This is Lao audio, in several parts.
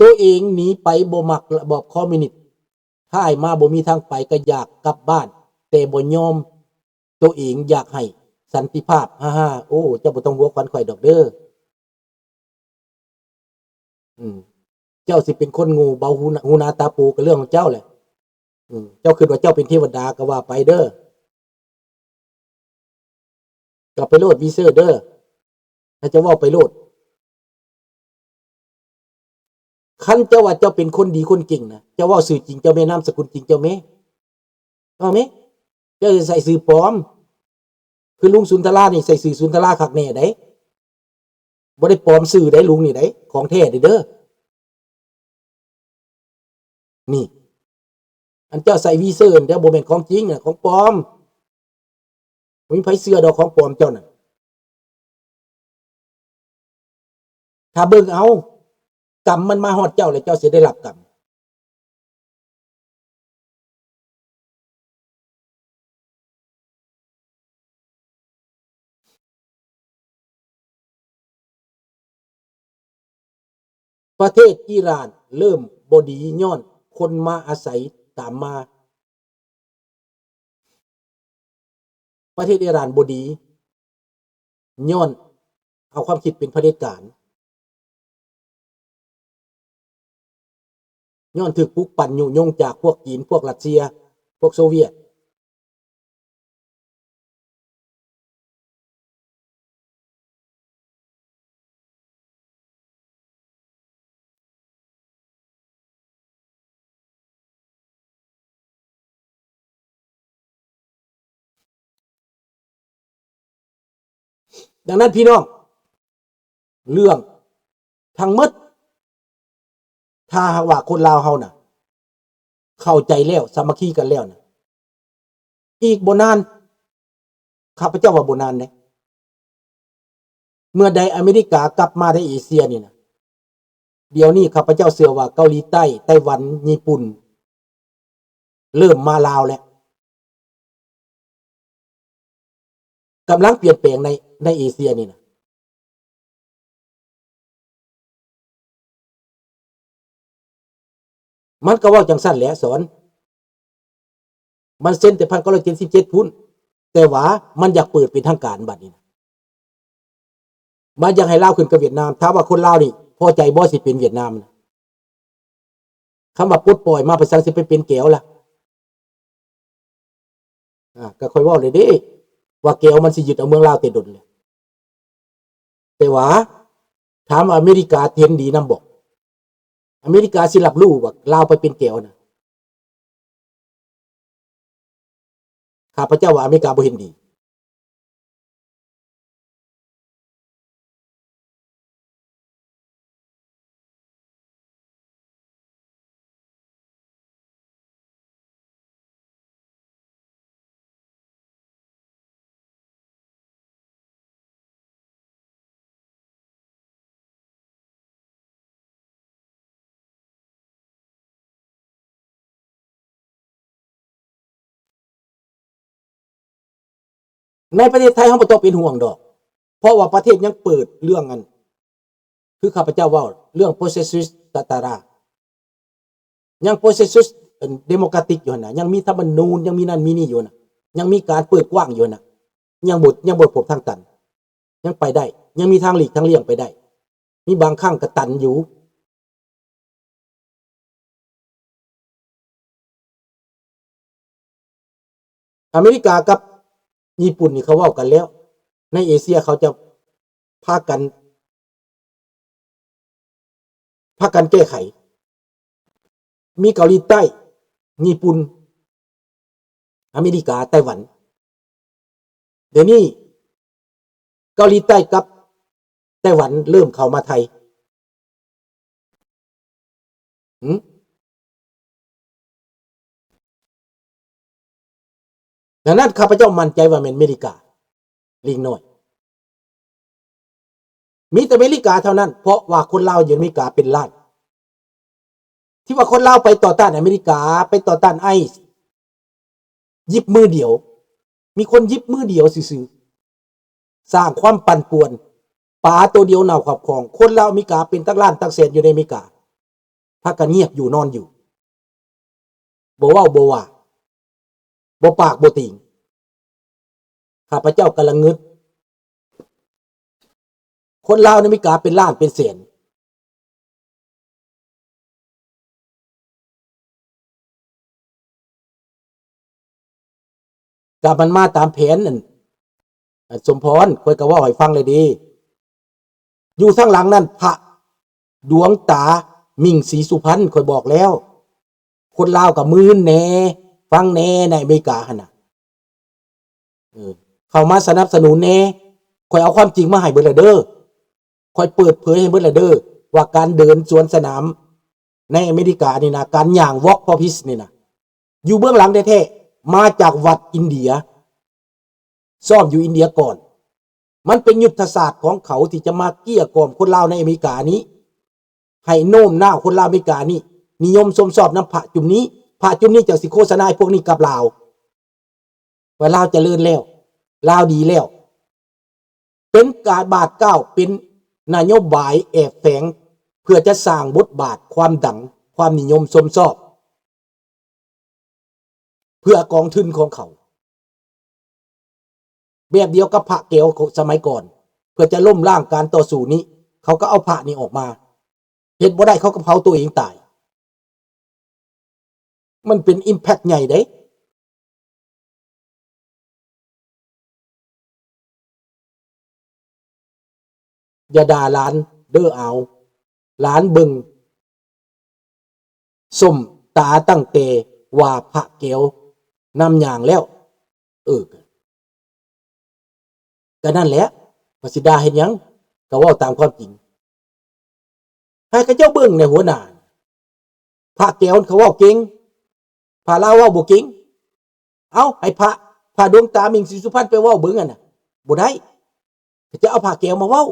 ໂຕເອງໜີໄປບໍ່ມັກລະບອບຄອມມິວນິດ, ທ້າຍມາບໍ່ມີທາງໄປ ກໍຢາກກັບບ້ານ ແຕ່ບໍ່ຍອມ, ໂຕເອງຢາກໃຫ້ສັນຕິພາບ, ຮ່າໆ. ໂອ້ ເຈົ້າບໍ່ຕ້ອງຫົວຂວັນຂ້ອຍດອກເດີ້. ອືມ ເຈົ້າຊິເປັນຄົນໂງ່ເບົາຫູໜາ ຫູໜາຕາໂປກໍເລື່ອງຂອງເຈົ້າແຫຼະ. ອືມ ເຈົ້າຄິດວ່າເຈົ້າເປັນເທວະດາກໍວ່າໄປເດີ້. ກໍໄປໂລດ ວີເຊີເດີ້. ໃຫ້ເຈົ້າເວົ້າໄປໂລດ. ຄັນເຈົ້າວ່າເຈົ້າເປັນຄົນດີຄົນເກັ່ງນະ, ເຈົ້າເວົ້າຊື່ຈິງເຈົ້າແມ້, ນາມສະກຸນຈິງເຈົ້າແມ້. ເວົ້າແມ້. ເຈົ້າຈະໃສ່ຊື່ປອມ. ຄືລຸງສຸນທະລານີ້ໃສ່ຊື່ສຸນທະລາຄັກແນ່ໃດ໋. ບໍ່ໄດ້ປອມຊື່ໃດ໋ ລຸງນີ້ໃດ໋, ຂອງແທ້ເດີ້. ນີ້ ອັນເຈົ້າໃສ່ວີເຊີນັ້ນເດີ້ ບໍ່ແມ່ນຂອງຈິງນະ, ຂອງປອມ. ບໍ່ມີໃຜເຊື່ອດອກຂອງປອມເຈົ້ານັ້ນ. ຖ້າເບິ່ງເອົາ, ກຳມັນມາຮອດເຈົ້າແລ້ວ ເຈົ້າຊິໄດ້ຮັບກຳ. ປະເທດອີຣານເລີ່ມບໍ່ດີຍ້ອນຄົນມາອາໄສຕາມມາ. ປະເທດອີຣານບໍ່ດີ ຍ້ອນເອົາຄວາມຄິດເປັນຜະເດັດການ, ຍ້ອນຖືກປຸກປັ່ນຍຸຍົງຈາກພວກຈີນ, ພວກຣັດເຊຍ, ພວກໂຊວຽດ. ດັ່ງນັ້ນພີ່ນ້ອງ, ເລື່ອງທັງໝົດ ຖ້າຫາກວ່າຄົນລາວເຮົານະ ເຂົ້າໃຈແລ້ວ ສາມັກຄີກັນແລ້ວນະ ອີກບໍ່ນານ, ຂ້າພະເຈົ້າວ່າບໍ່ນານເດ້, ເມື່ອໃດອາເມລິກາກັບມາໃນເອເຊຍນີ້ນະ, ດຽວນີ້ຂ້າພະເຈົ້າເຊື່ອວ່າເກົາຫຼີໃຕ້, ໄຕ້ຫວັນ, ຍີ່ປຸ່ນ ເລີ່ມມາລາວແລ້ວ, ກຳລັງປ່ຽນແປງໃນ, ໃນເອເຊຍນີ້ນະ. ມັນກໍເວົ້າຈັ່ງຊັ້ນແຫຼະ ສອນ. ມັນເຊັນແຕ່ພັນເກົ້າຮ້ອຍເຈັດສິບເຈັດພຸ້ນ, ແຕ່ວ່າມັນຢາກເປີດເປັນທາງການບັດນີ້ນະ. ມັນຢາກໃຫ້ລາວຂຶ້ນກັບຫວຽດນາມ. ຖາມວ່າຄົນລາວນີ້ພໍໃຈບໍ່ ຊິເປັນຫວຽດນາມນະ? ຄຳວ່າປົດປ່ອຍມາ ໄປສັງຊິໄປເປັນແກວລະ? ອາ ກໍຂ້ອຍເວົ້າແລ້ວເດ້ ວ່າແກວມັນຊິຍຶດເອົາເມືອງລາວແຕ່ດົນແລ້ວ. ແຕ່ວ່າ ຖາມວ່າອາເມລິກາເຫັນດີນຳບໍ່? ອາເມລິກາຊິຮັບຮູ້ວ່າລາວໄປເປັນແກວນະ? ຂ້າພະເຈົ້າວ່າອາເມລິກາບໍ່ເຫັນດີ. ໃນປະເທດໄທເຮົາບໍ່ຕ້ອງເປັນຫ່ວງດອກ, ເພາະວ່າປະເທດຍັງເປີດເລື່ອງອັນ ຄືຂ້າພະເຈົ້າເວົ້າ ເລື່ອງ processus ຕາຕາລາ ຍັງ processus ເອີ່ນ democratic ຢູ່ຫັ້ນນະ, ຍັງມີທຳມະນູນ, ຍັງມີນັ້ນມີນີ້ຢູ່ນະ, ຍັງມີການເປີດກວ້າງຢູ່ນະ, ຍັງບໍ່, ຍັງບໍ່ພົບທາງຕັນ, ຍັງໄປໄດ້, ຍັງມີທາງຫຼີກທາງລ່ຽງໄປໄດ້, ມີບາງຄັ້ງກໍຕັນຢູ່. ອາເມລິກາກັບຍີ່ປຸ່ນນີ້ເຂົາເວົ້າກັນແລ້ວ, ໃນເອເຊຍເຂົາຈະພາກັນ, ພາກັນແກ້ໄຂ. ມີເກົາຫຼີໃຕ້, ຍີ່ປຸ່ນ, ອາເມລິກາ, ໄຕ້ຫວັນ. ດຽວນີ້ເກົາຫຼີໃຕ້ກັບໄຕ້ຫວັນເລີ່ມເຂົ້າມາໄທ. ຫື? ດັ່ງນັ້ນ ຂ້າພະເຈົ້າໝັ້ນໃຈວ່າແມ່ນເມລິກາ ລີກນ້ອຍ. ມີແຕ່ເມລິກາເທົ່ານັ້ນ, ເພາະວ່າຄົນລາວຢູ່ອາເມລິກາເປັນລ້ານ. ທີ່ວ່າຄົນລາວໄປຕໍ່ຕ້ານອາເມລິກາ, ໄປຕໍ່ຕ້ານໄອສ໌, ຢິບມືດຽວ, ມີຄົນຢິບມືດຽວຊື່ໆ, ສ້າງຄວາມປັ່ນປ່ວນ, ປາໂຕດຽວເນົ່າຄອບຄອງ. ຄົນລາວອາເມລິກາເປັນຕັກລ້ານຕັກແສນຢູ່ໃນອາເມລິກາ. ພາກັນງຽບຢູ່ນອນຢູ່ ບໍ່ເວົ້າບໍ່ວ່າ ບໍ່ປາກບໍ່ຕີງ. ຂ້າພະເຈົ້າກຳລັງງຶດ ຄົນລາວໃນອາເມລິກາເປັນລ້ານເປັນແສນ ກະມັນມາຕາມແຜນນັ້ນ ອັນ ສົມພອນ ຂ້ອຍກໍເວົ້າໃຫ້ຟັງແລ້ວເດ້ ຢູ່ທາງຫຼັງນັ້ນ ພະດວງຕາ ມິ້ງ ສີສຸພັນ ຂ້ອຍບອກແລ້ວ ຄົນລາວກໍມື່ນແດ່ ຟັງແດ່ ໃນອາເມລິກາຫັ້ນນະ ເອີ ເຂົ້າມາສະໜັບສະໜູນແດ່ ຂ້ອຍເອົາຄວາມຈິງມາໃຫ້ເບິດແລ້ວເດີ ຂ້ອຍເປີດເຜີຍໃຫ້ເບິດແລ້ວເດີ ວ່າການເດີນສວນສະໜາມໃນອາເມລິການີ້ນະ ການຍ່າງ Walk for Peace ນີ້ນະ ຢູ່ເບື້ອງຫຼັງແທ້ໆ ມາຈາກວັດອິນເດຍ ຊ້ອມຢູ່ອິນເດຍກ່ອນ. ມັນເປັນຍຸດທະສາດຂອງເຂົາທີ່ຈະມາເກຍກ່ອມຄົນລາວໃນອາເມລິການີ້ ໃຫ້ໂນ້ມນ້າວຄົນລາວອາເມລິການີ້ ນິຍົມຊົມຊອບນຳພະຈຸ່ມນີ້ ພະຈຸ່ມນີ້ຈັ່ງຊິໂຄສະນາໃຫ້ພວກນີ້ກັບລາວ ວ່າລາວຈະເລີນແລ້ວ ລາວດີແລ້ວ. ເປັນການບາດກ້າວ ເປັນນະໂຍບາຍແອບແຝງ ເພື່ອຈະສ້າງບົດບາດຄວາມດັງ ຄວາມນິຍົມຊົມຊອບ ເພື່ອກອງທຶນຂອງເຂົາ ແບບດຽວກັບພະແກ້ວສະໄໝກ່ອນ ເພື່ອຈະລົ້ມລ້າງການຕໍ່ສູ້ນີ້ ເຂົາກໍເອົາພະນີ້ອອກມາ ເຮັດບໍ່ໄດ້ເຂົາກໍເຜົາໂຕເອງຕາຍ. ມັນເປັນ impact ໃຫຍ່ເດ້. ຢ່າດ່າຫຼານເດີ້ອາວ ຫຼານເບິ່ງສົ້ມຕາຕັ້ງແຕ່ວ່າພະແກ້ວນຳຍ່າງແລ້ວ. ເອີ ກະນັ້ນແຫຼະ ວ່າຊິດ່າເຮັດຫຍັງ ກະເວົ້າຕາມຄວາມຈິງ ໃຫ້ເຂົາເຈົ້າເບິ່ງແດ່ຫົວໜ້າ ພະແກ້ວເຂົາເວົ້າເກັ່ງ ພະລາວເວົ້າບໍ່ເກັ່ງ ເອົາ ໃຫ້ພະ ພະດວງຕາ ມິ້ງ ສີສຸພັນ ໄປເວົ້າເບິ່ງຫັ້ນນະ ບໍ່ໄດ້ ເຂົາເຈົ້າເອົາພະແກ້ວມາເວົ້າ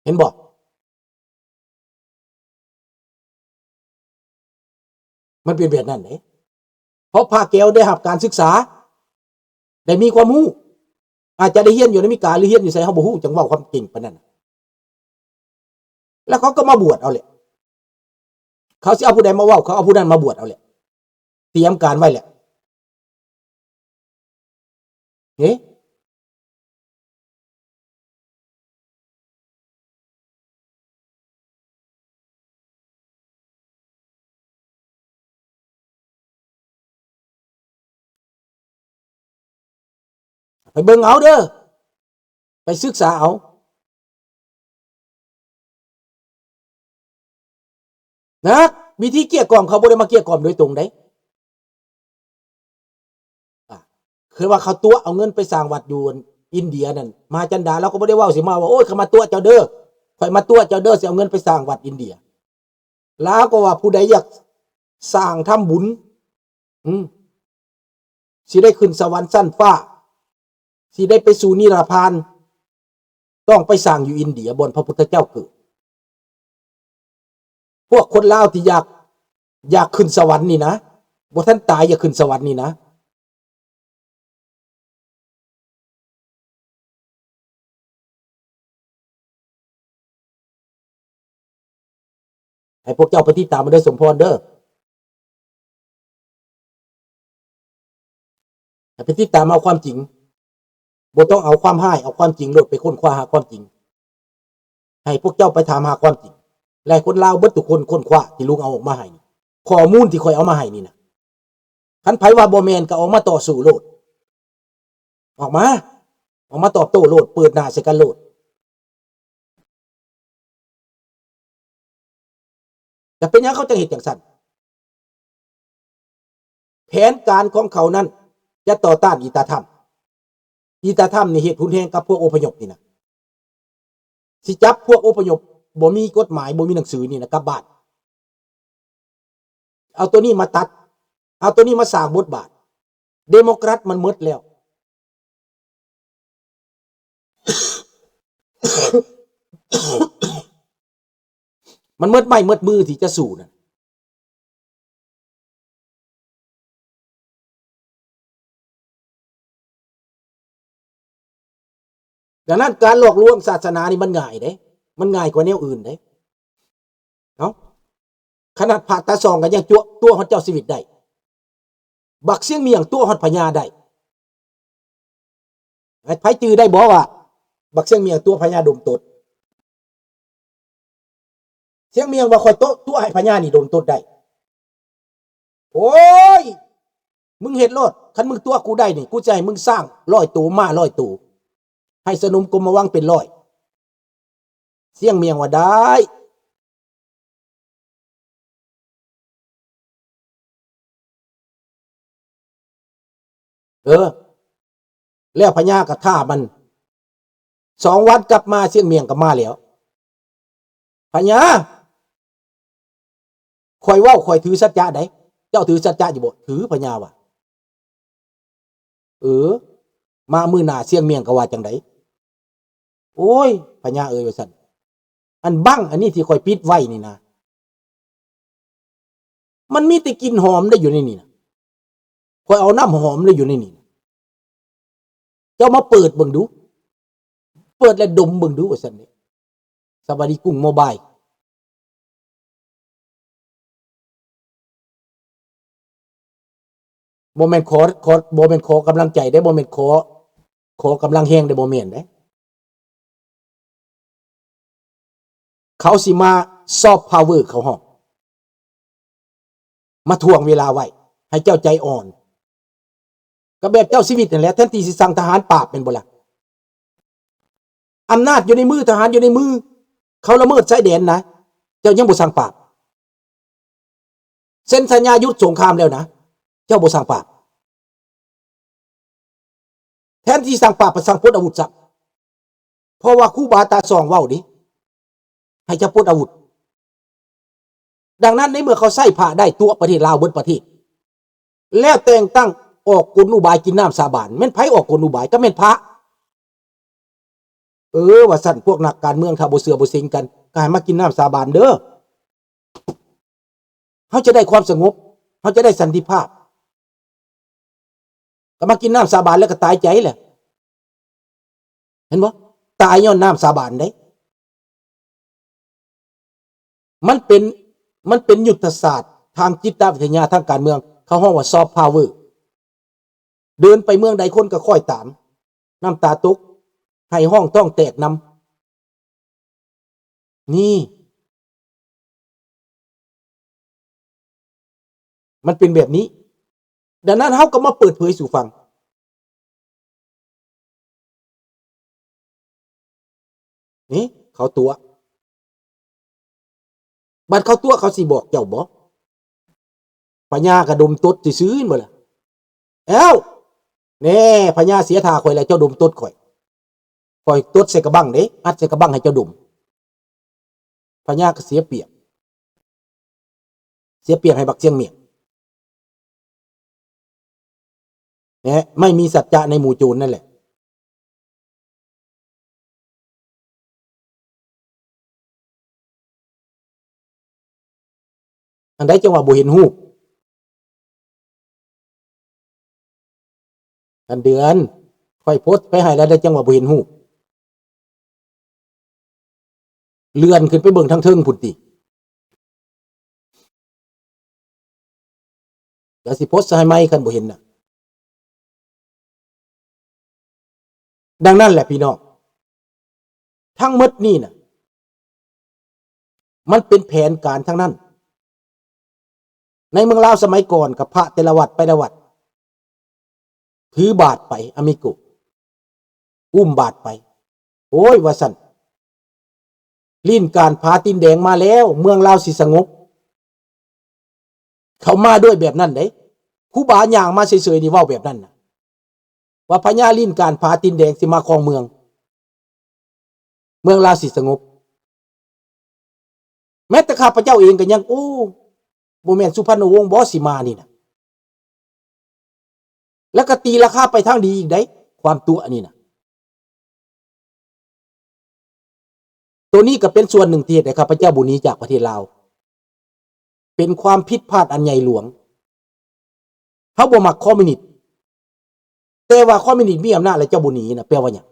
ເຫັນບໍ່? ມັນເປັນແບບນັ້ນເດ້ ເພາະພະແກ້ວໄດ້ຮັບການສຶກສາ ໄດ້ມີຄວາມຮູ້ ອາດຈະໄດ້ຮຽນຢູ່ໃນອາເມລິກາ ຫຼື ຮຽນຢູ່ໃສ ເຮົາບໍ່ຮູ້ ຈັ່ງເວົ້າຄວາມເກັ່ງປານນັ້ນ ແລ້ວເຂົາກໍມາບວດເອົາແຫຼະ ເຂົາຊິເອົາຜູ້ໃດມາເວົ້າ ເຂົາເອົາຜູ້ນັ້ນມາບວດເອົາແຫຼະ ຕຽມການໄວ້ແຫຼະ. ເອີ ໄປເບິ່ງເອົາເດີ ໄປສຶກສາເອົາ. ນະ ວິທີເກຍກ່ອມ ເຂົາບໍ່ໄດ້ມາເກຍກ່ອມໂດຍຕົງເດ້. ອາ ຄືວ່າເຂົາຕົວະເອົາເງິນໄປສ້າງວັດຢູ່ອິນເດຍນັ້ນ ມະຫາຈັນດາລາວກໍບໍ່ໄດ້ເວົ້າຊິມາວ່າ ໂອ້ຍ ຂ້ອຍມາຕົວະເຈົ້າເດີ ຂ້ອຍມາຕົວະເຈົ້າເດີ ຊິເອົາເງິນໄປສ້າງວັດອິນເດຍ. ລາວກໍວ່າຜູ້ໃດຢາກສ້າງທຳບຸນ ອືມ ຊິໄດ້ຂຶ້ນສະຫວັນຊັ້ນຟ້າ ຊິໄດ້ໄປສູ່ນິລະພານ ຕ້ອງໄປສ້າງຢູ່ອິນເດຍ ບ່ອນພະພຸດທະເຈົ້າເກີດ. ພວກຄົນລາວທີ່ຢາກ ຢາກຂຶ້ນສະຫວັນນີ້ນະ ບໍ່ທັນຕາຍຢາກຂຶ້ນສະຫວັນນີ້ນະ. ໃຫ້ພວກເຈົ້າໄປຕິດຕາມເດີ ສົມພອນເດີ ໃຫ້ໄປຕິດຕາມເອົາຄວາມຈິງ ບໍ່ຕ້ອງເອົາຄວາມຮ້າຍ ເອົາຄວາມຈິງໂລດ ໄປຄົ້ນຄວ້າຫາຄວາມຈິງ. ໃຫ້ພວກເຈົ້າໄປຖາມຫາຄວາມຈິງ ແລະ ຄົນລາວເບິດທຸກຄົນຄົ້ນຄວ້າທີ່ລຸງເອົາອອກມາໃຫ້ນີ້ ຂໍ້ມູນທີ່ຂ້ອຍເອົາມາໃຫ້ນີ້ນະ. ຄັນໃຜວ່າບໍ່ແມ່ນກໍອອກມາຕໍ່ສູ້ໂລດ ອອກມາ ອອກມາຕອບໂຕ້ໂລດ ເປີດໜ້າໃສ່ກັນໂລດ. ແຕ່ເປັນຫຍັງເຂົາຈັ່ງເຮັດຈັ່ງຊັ້ນ? ແຜນການຂອງເຂົານັ້ນຈະຕໍ່ຕ້ານອີຕາທຳ. ອີຕາທຳນີ້ເຮັດຮຸນແຮງກັບພວກອົບພະຍົບນີ້ນະ. ຊິຈັບພວກອົບພະຍົບບໍ່ມີກົດໝາຍ ບໍ່ມີໜັງສືນີ້ນະ ກັບບ້ານ. ເອົາໂຕນີ້ມາຕັດ ເອົາໂຕນີ້ມາສ້າງບົດບາດ. ເດໂມແຄຣດມັນໝົດແລ້ວ. ມັນໝົດໄມ້ໝົດມືທີ່ຈະສູ້ນັ້ນ. ດັ່ງນັ້ນ ການຫຼອກລວງສາສະໜານີ້ມັນງ່າຍເດ້ ມັນງ່າຍກວ່າແນວອື່ນເດ້. ເອົ້າ ຂະໜາດພະຕາສອງກໍຍັງຕົວະ ຕົວະຮອດເຈົ້າຊີວິດໄດ້. ບັກຊຽງໝ້ຽງຕົວະຮອດພະຍາໄດ້. ໃຜຈື່ໄດ້ບໍ່ວ່າ ບັກຊຽງໝ້ຽງຕົວະພະຍາດົມຕົດ? ຊຽງໝ້ຽງວ່າຂ້ອຍໂຕະ ຕົວະໃຫ້ພະຍານີ້ດົມຕົດໄດ້. ໂອ້ຍ ມຶງເຮັດໂລດ, ຄັນມຶງຕົວະກູໄດ້ນີ້ ກູຈະໃຫ້ມຶງຊ້າງຮ້ອຍໂຕ ມ້າຮ້ອຍໂຕ ໃຫ້ສະໜຸມກົມມະວັງເປັນຮ້ອຍ. ຊຽງໝ້ຽງວ່າໄດ້. ເອີ ແລ້ວພະຍາກໍຖ້າມັນ ສອງວັນກັບມາ ຊຽງໝ້ຽງກໍມາແລ້ວ. ພະຍາ ຂ້ອຍເວົ້າ ຂ້ອຍຖືສັດຈະໃດ໋. ເຈົ້າຖືສັດຈະຢູ່ບໍ່? ຖື ພະຍາວ່າ. ເອີ ມາມື້ໜ້າຊຽງໝ້ຽງກໍວ່າຈັ່ງໃດ? ໂອ້ຍ ພະຍາເອີຍ ວ່າຊັ້ນ, ອັນບັ້ງອັນນີ້ທີ່ຂ້ອຍປິດໄວ້ນີ້ນະ ມັນມີແຕ່ກິ່ນຫອມໄດ໋ຢູ່ໃນນີ້ນະ, ຂ້ອຍເອົານ້ຳຫອມໄດ້ຢູ່ໃນນີ້ນະ. ເຈົ້າມາເປີດເບິ່ງດູ, ເປີດແລ້ວດົມເບິ່ງດູ ວ່າຊັ້ນເດ້. ສະບາຍດີກຸ້ງໂມບາຍ. ບໍ່ແມ່ນຂໍ ຂໍ ບໍ່ແມ່ນຂໍກຳລັງໃຈເດ້, ບໍ່ແມ່ນຂໍ ຂໍກຳລັງແຮງເດ້, ບໍ່ແມ່ນເດ້. ເຂົາຊິມາ soft power ເຂົາຮ້ອງ ມາຖ່ວງເວລາໄວ້ ໃຫ້ເຈົ້າໃຈອ່ອນ. ກໍແບບເຈົ້າຊີວິດນັ້ນແຫຼະ, ແທນທີ່ຊິສັ່ງທະຫານປາບ ແມ່ນບໍ່ລະ? ອຳນາດຢູ່ໃນມື, ທະຫານຢູ່ໃນມື, ເຂົາລະເມີດຊາຍແດນນະ, ເຈົ້າຍັງບໍ່ສັ່ງປາບ. ເຊັນສັນຍາຢຸດສົງຄາມແລ້ວນະ, ເຈົ້າບໍ່ສັ່ງປາບ. ແທນທີ່ສັ່ງປາບ ໄປສັ່ງປົດອາວຸດຊ້ຳ, ເພາະວ່າຄູບາຕາສອງເວົ້າເດ້ ໃຫ້ເຈົ້າປົດອາວຸດ. ດັ່ງນັ້ນ ໃນເມື່ອເຂົາໃຊ້ພະໄດ້ ຕົວະປະເທດລາວເບິດປະເທດ ແລ້ວແຕ່ງຕັ້ງອອກກົນອຸບາຍກິນນ້ຳສາບານ, ແມ່ນໃຜອອກກົນອຸບາຍ? ກໍແມ່ນພະ. ເອີ ວ່າຊັ້ນ, ພວກນັກການເມືອງ ຖ້າບໍ່ເຊື່ອບໍ່ເສັງກັນ ກໍໃຫ້ມາກິນນ້ຳສາບານເດີ້. ເຮົາຈະໄດ້ຄວາມສະຫງົບ, ເຮົາຈະໄດ້ສັນຕິພາບ. ກໍມາກິນນ້ຳສາບານແລ້ວກໍຕາຍໃຈແຫຼະ. ເຫັນບໍ່? ຕາຍຍ້ອນນ້ຳສາບານເດ້. ມັນເປັນ ມັນເປັນຍຸດທະສາດທາງຈິດຕະວິທະຍາ, ທາງການເມືອງ, ເຂົາຮ້ອງວ່າ soft power. ເດີນໄປເມືອງໃດຄົນກໍຄ້ອຍຕາມ, ນ້ຳຕາຕົກ, ໄຫ້ຮ້ອງ, ທ້ອງແຕກນຳ. ນີ້ ມັນເປັນແບບນີ້. ດັ່ງນັ້ນ ເຮົາກໍມາເປີດເຜີຍສູ່ຟັງ. ນີ້ ເຂົາຕົວະ. ບັດເຂົາຕົວະ ເຂົາຊິບອກເຈົ້າບໍ່? ພະຍາກະດົມຕົດຊື່ໆ ແມ່ນບໍ່ລະ? ແລ້ວ ແນ່ ພະຍາເສຍທ່າຂ້ອຍແລ້ວ, ເຈົ້າດົມຕົດຂ້ອຍ. ຂ້ອຍຕົດໃສ່ກະບັງເດ້, ອັດໃສ່ກະບັງໃຫ້ເຈົ້າດົມ. ພະຍາກໍເສຍປຽບ, ເສຍປຽບໃຫ້ບັກຊຽງໝ້ຽງ. ແນະ ໄມ່ມີສັດຈະໃນໝູ່ໂຈນນັ້ນແຫຼະ. ອັນໃດຈັ່ງວ່າບໍ່ເຫັນຮູບ? ອັນເດືອນ ຂ້ອຍໂພສໄປໃຫ້ແລ້ວ ໄດ້ຈັ່ງວ່າບໍ່ເຫັນຮູບ? ເລື່ອນຂຶ້ນໄປເບິ່ງທາງເທິງພຸ້ນຕິ. ດຽວຊິໂພສໃຫ້ໃໝ່ ຄັນບໍ່ເຫັນນະ. ດັ່ງນັ້ນແຫຼະພີ່ນ້ອງ, ທັງໝົດນີ້ນະ ມັນເປັນແຜນການທັງນັ້ນ. ໃນເມືອງລາວສະໄໝກ່ອນ ກັບພະແຕ່ລະວັດໄປລະວັດ ຖືບາດໄປ ອາມິໂກ ອຸ້ມບາດໄປ. ໂອ້ຍ ວ່າຊັ້ນ, ລີ້ນການຜາຕີນແດງມາແລ້ວ, ເມືອງລາວຊິສະຫງົບ. ເຂົາມາດ້ວຍແບບນັ້ນເດ້. ຄູບາຍ່າງມາເສີຍໆ ນີ້ເວົ້າແບບນັ້ນນະ, ວ່າພະຍາລີ້ນການຜາຕີນແດງຊິມາຄອງເມືອງ, ເມືອງລາວຊິສະຫງົບ. ແມ້ແຕ່ຂ້າພະເຈົ້າເອງກໍຍັງ, ໂອ້ ບໍ່ແມ່ນສຸພັນນະວົງບໍ ຊິມານີ້ນະ. ແລ້ວກໍຕີລາຄາໄປທາງດີອີກໄດ໋ ຄວາມຕົວະນີ້ນະ. ໂຕນີ້ກໍເປັນສ່ວນໜຶ່ງທີ່ເຮັດໃຫ້ຂ້າພະເຈົ້າບໍ່ໜີຈາກປະເທດລາວ. ເປັນຄວາມຜິດພາດອັນໃຫຍ່ຫຼວງ. ເຮົາບໍ່ມັກຄອມມິວນິດ, ແຕ່ວ່າຄອມມິວນິດມີອຳນາດແລ້ວເຈົ້າບໍ່ໜີນະ ແປວ່າຫຍັງ?